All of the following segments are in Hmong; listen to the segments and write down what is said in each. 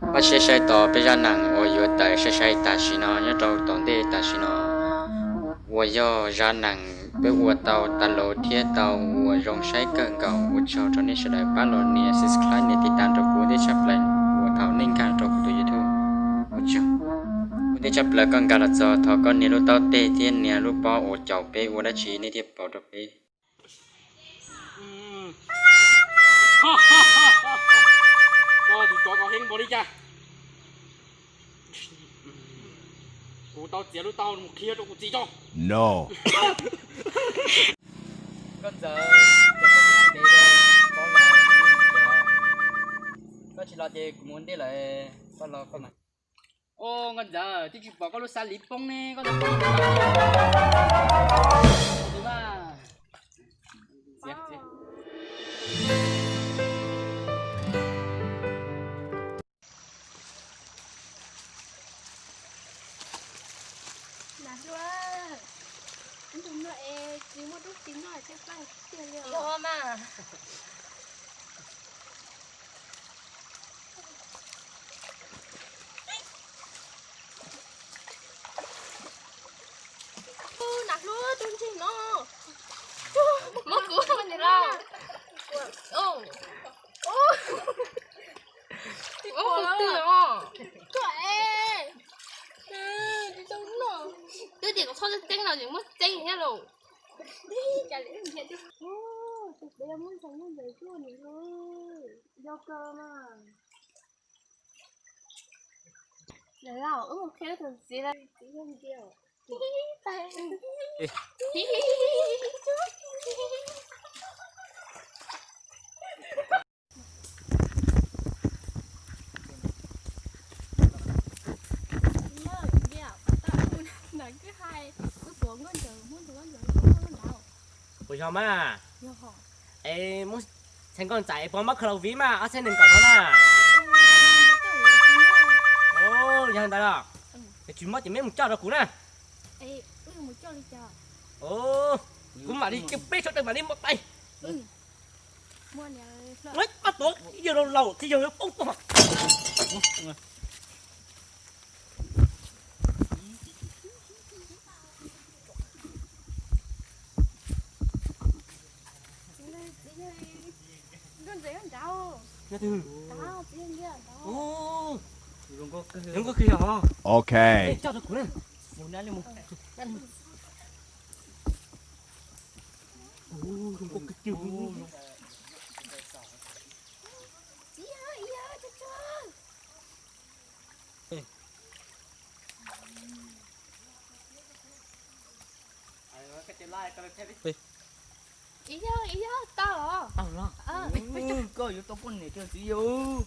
Pab saib saib tau peb zaj neeg uas yuav tawm sai sai tam sim no nyob rau tom ntej tam sim no, uas yog zaj neeg peb ua tau tas los thiab tau ua zoo saib kawg nkaus. Ua tsaug rau nej sawv daws pab los nias subscribe nias tiv tas rau kuv ua ntej tshaj plaws uas thaum nej nkag rau kuv tus YouTube. Ua tsaug. Ua ntej tshaj plaws koj nkag los txog thov koj nias lub taub teg thiab nias lub pob uas caum peb ua dab tsi nej thiaj pom rau peb. Koj tus tsov koj heev npaum li cas? Kuv tau txiav lub taub hau mus qhia rau kuv txiv tso. No. Koj Ntxawm, koj tsis los ces kuv mus ua ntej lawm, koj los koj mas. Au, Nkauj Ntxawm, twb tsis pom koj lub xab liv poob ne, koj poob. Nas Hluas, tus no es tsis muaj tub tsis noj thiab paj tiag li os. Yog mas. Nas Hluas, tus ntxim no. Muab kuv tus ntxim lauj. Ub, kuv twg os? Twb tias kom txhob txeeb no ces muab txeeb thiab lauj. Yog kawg mas. Wb mus qhia tus txiv lawm. Puas yog mas? Es muab txhais nkauj ntxawm es puas muab khaws los viv mas ob txhiab nees nkaum no na. Yog ntawd los, tsis muab ces meb mus coj rau kuv na. Kuv mam li kawg peb sawv daws mam li mus tais. Pab tuav yawg laus laus thiaj yog yuav poob tuaj. Zoo nkauj kawg yog. Ok. Coj rau kuv na. Ib yog, ib yog tau os. Koj yuav tau poj niam tiag txiv yau.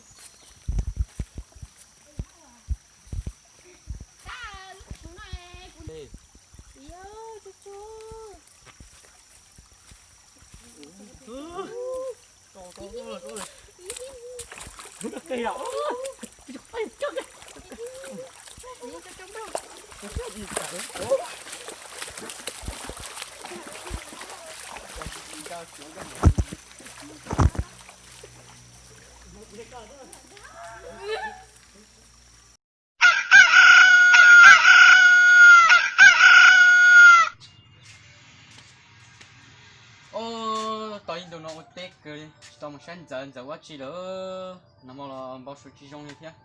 Tos ib ntu no ua teb kawg li, tsis tau mus saib Ntxawm, Ntxawm ua dab tsi lawm. Nag hmo los npau suav tsis zoo li thiab.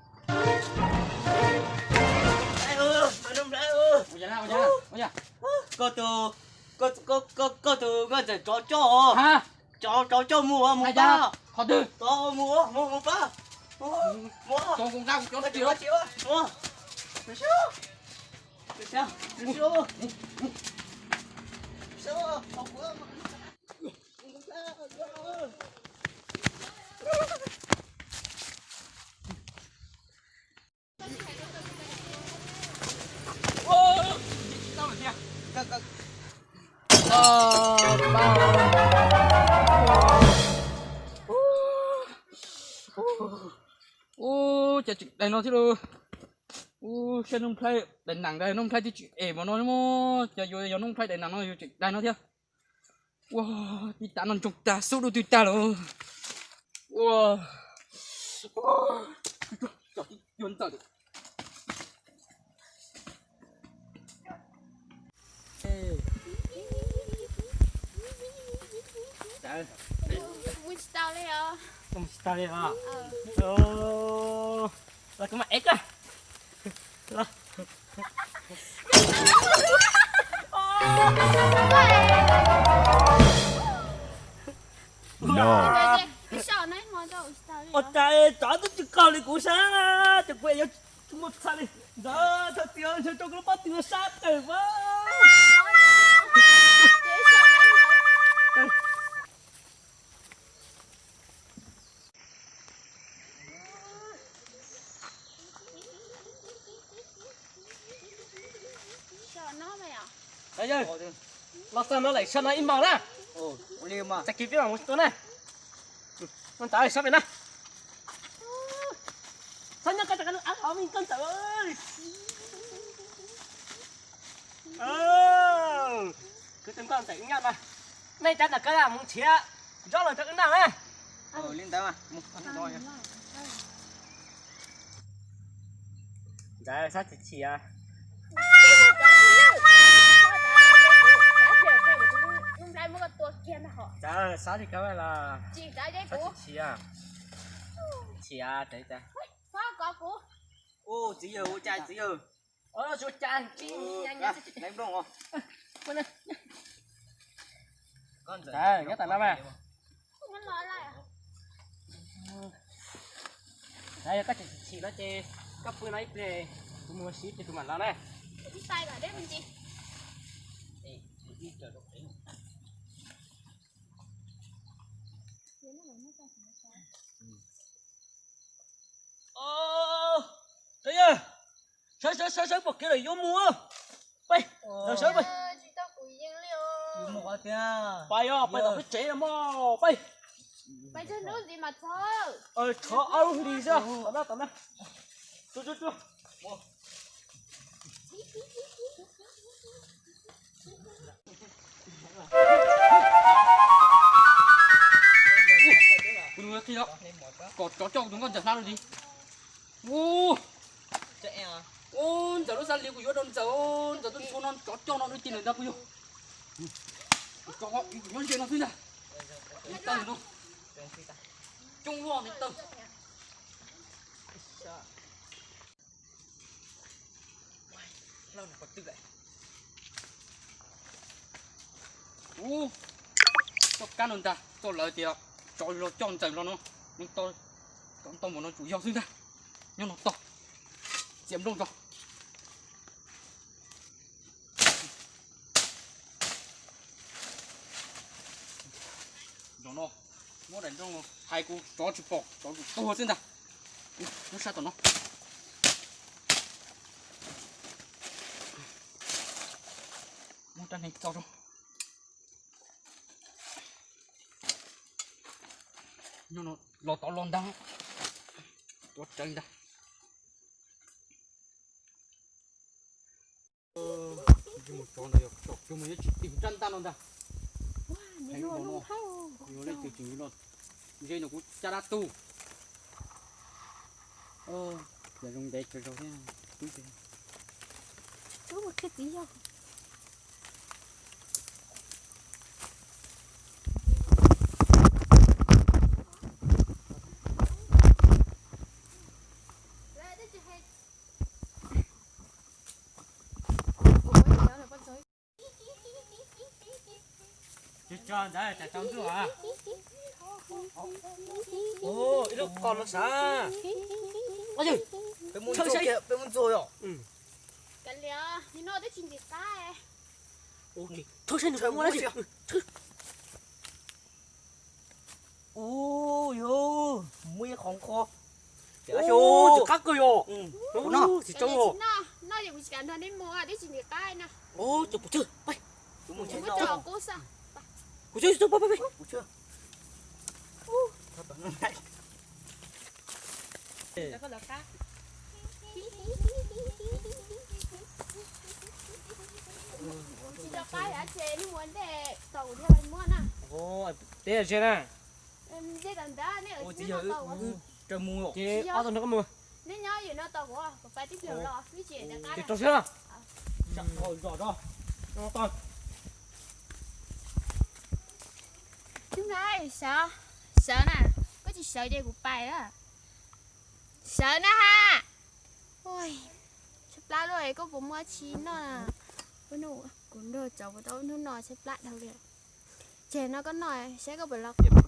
Koj tus, koj tus Nkauj Ntxawm tsov coj os. Tsov, tsov coj mus, mus pab. Qhov twg? Tsov mus, mus, mus pab. Mus, mus. Ub, cas tseem daig no thiab lauj. Ub, saib noob nplhaib daig nees, noob nplhaib twb tsis es npaum no, cas yuav yog noob nplhaib daig nees no yuav tseem daig no thiab. Ua, tib tav no ntsoog tag xub dub twg tag lawm. Ua, ua, cov tib Cua ntxawm. Mus tsis tau li os. Mus tsis tau li os. Los kuv mam ev koj. Los. Ua cas tsov twb tsis qaug li kuv sab, ces kuv yuav muaj txha li. Ntxawm, thov txim os, ntshe rau kuv lub pob tw sab tawm mas. Yawg, los txog no lawm, sab no ib hmos na. Txais kiag peb mam mus tua na. Ntawd sab pem na. Txhob nyob koj, koj ntxawm. Kuv tus nkauj ntxawm ib nyuag na. Nej cov ntawm koj mus nrhiav zaub los rau wb noj na. Li ntawd mas. Ntawd sab chim chim. Ntawd sab li koj los. Sab chim chim. Chim chim. Ua txiv yawg, ua cas txiv yawg? Ua cas txiv yawg? Nyob tam no mas. Yog koj tseem chim no ces koj pw no ib pliag, kuv mus ua si ces kuv mam los na. Sawv, sawv, sawv, sawv, pom kev lawm yuav mus. Peb, sawv, peb. Pais os, pais tom peb tsev mog, peb. Tshov ob lub hlis xwb, tom no, tom no. Tsuag, tsuag, tsuag. Kuv qhia kom tsov coj tus nkauj ntxawm hlab lawm li. Ub, ub, ntxawm lub xab li kuv yuav rau ntxawm, ntxawm tus ntsuag no tsov coj no dub ci lawm ntag puas yog? Tsov nyob ze no xwb ntag. Nws taw no, coob luaj nws taw. Ub, txoj kab no ntag, txoj lawv tias tsov los coj ntxawm los no, nws tau, tsov tau npaum no tsum yog xwb ntag. Nyob no tau, txiav nplooj tso. Zaum no muab daim nplooj hais kuv tsov tsis pom, tsov tsum tuag xwb ntag. Nyob sab tom no. Muab rab hneev tso rau. Nyob no los tod los ntag. Tuav rawv ntag. Mus tsov ntawd yog tsom cuag mus yuav tsis tim rab ntaj no ntag. Yuav leej twg tseem yuav los ze no kuv caj dab tuaj. Yog zoo ntev tsawg zaus thiab. Wb mus qhia txiv yog. Tso ntawd, tsam tsaus ntuj os. Ib lub qos no sav. Peb muab ntxuag yom. Thawj saib nws muaj dab tsi. Ub, yog muaj ib qho qho. Ub, tsis qab kawg yom. Tsis tau os. Ub, cov pum tsawg, peb. Kuv tsawg, peb, peb. Teb ze na. Ces ob tug nrog koj mus. Ces no tau kuv, kuv pais tib pliag los, ib tsam rau siab no. Sawv, sawv na, koj tsis sawv ces kuv pais na. Sawv na ha. Tshaib plab luaj, koj puas muaj tsi noj? Kuv nrog tsov puas tau hnub no tshaib plab dhau li. Ces no koj noj saib koj puas los.